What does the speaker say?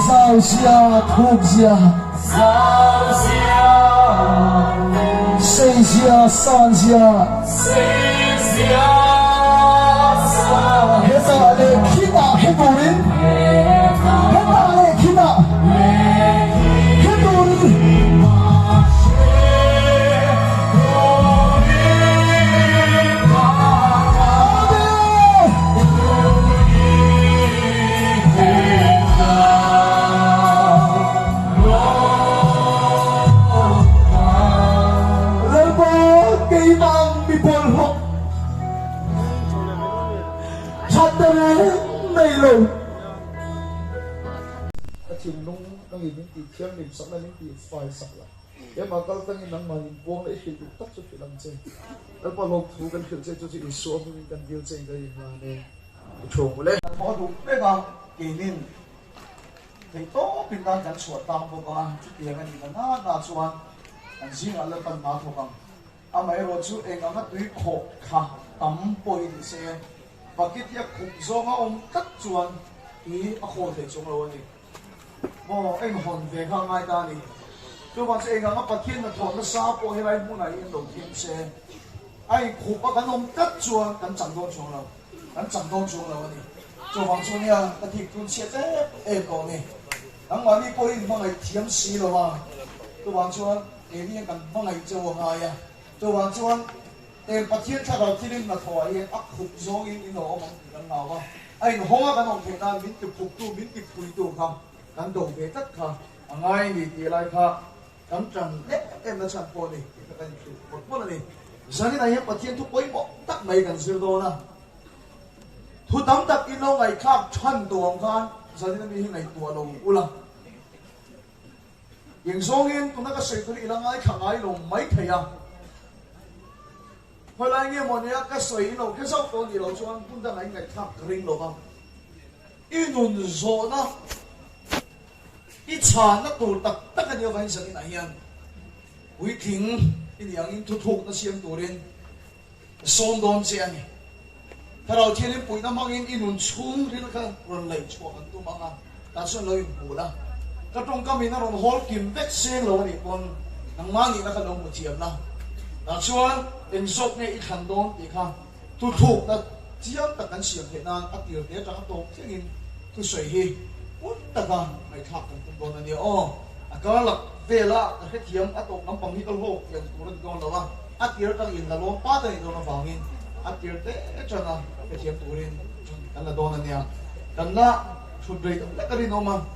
Zau zia thuk zia Sei zia san zia Hetah leh khitah he turin Hetah leh khitah he turin Amen! Lalpa keimah ang mi bawlhhlawh thatna reng nei lo. Ka thinlung nangin min tih thianghlim sak la, min tih fai sak la. Keimah kal tangin nangmah in puang la i hrilh duh tak chu hrilh ang che. Lalpa hlawk thu kan hrilh che chu chu Isua hmingin kan dil che in ka inhlan e. I thu mawle. Kan thawh duh vek a, keinin theih tawpin nan kan chhuah tang bawk a, chutiang a nih na na na chuan kan zingah Lalpan hna thawk ang. Amaherawh chu eng anga tui khawh kha tam pawh hi ni se, bucket hi a khup zawnga awm tlat chuan tui a khawl thei chung lo a ni. Maw eng hawn ve kha a ngai ta a ni. Chuvang chu eng anga Pathian hnathawh nasa pawh helai hmunah hian lo thiam se, a inkhup a kan awm tlat chuan kan chang dawn chuang lo. Kan chang dawn chuang lo a ni. Chuvang chu nia ka thik tun chhiat em em tawh ni. Nangmahni pawhin hmangaih thiam si lo a, chuvang chuan keini hian kan hmangaih cheu a ngai a. Chuvang chuan eng Pathian thlarau thilin hnathawhah hian a khup zawngin in lo awm ang tih kan hlau a. A inhawng a kan awm theih nan min tikhuptu, min tiphuitu kha kan do ve tlat kha a ngai a ni tih lai kha kan tan em em na chhan pawh a ni tih kha kan inhrilh mawlh mawlh a ni. Zaninah hian Pathian thu pawimawh tak mai kan zir dawn a. Thu tam tak in lo ngaihthlak than tawh ang khan zanina mi hi ngaihtuah lo ula. Eng zawngin tuna ka sawi tur ila ngaithla ngai lo mai thei a. Khawilai nge maw nia ka sawi in lo hre zauh tawh nih loh chuan hmun dangah in ngaihthlak ka ring lo va. I nun zawhna, i chhanna tur tak tak a nih avangin zaninah hian puitling i nih angin thuthukna siam turin ka sawm dawn che a ni. Thlarau Thianghlim puihna hmangin i nun chhung ril kha rawn laih chhuah kan tum ang a, tah chuan lo inhmu la. Ka tawngkam in a rawn hawl kim vek seng lo a nih pawn nangmah nihna kha lo hmu thiam la. Tah chuan eng zawk nge i thlan dawn tih kha thuthlukna chiang tak kan siam theih nan a tir te atanga tawp thlengin thusawi hi un taka ngaihthlak kan tum dawn a nia aw. A kar lak vela ka hrethiam a tawp lampang hi ka hlawk lian tur a ni dawn lo a. A tir atang in la lawm pat a nih dawn avangin a tir te atanga hrethiam turin kan la dawn a nia. Kan la thut rei deuh hlek a rinawm a.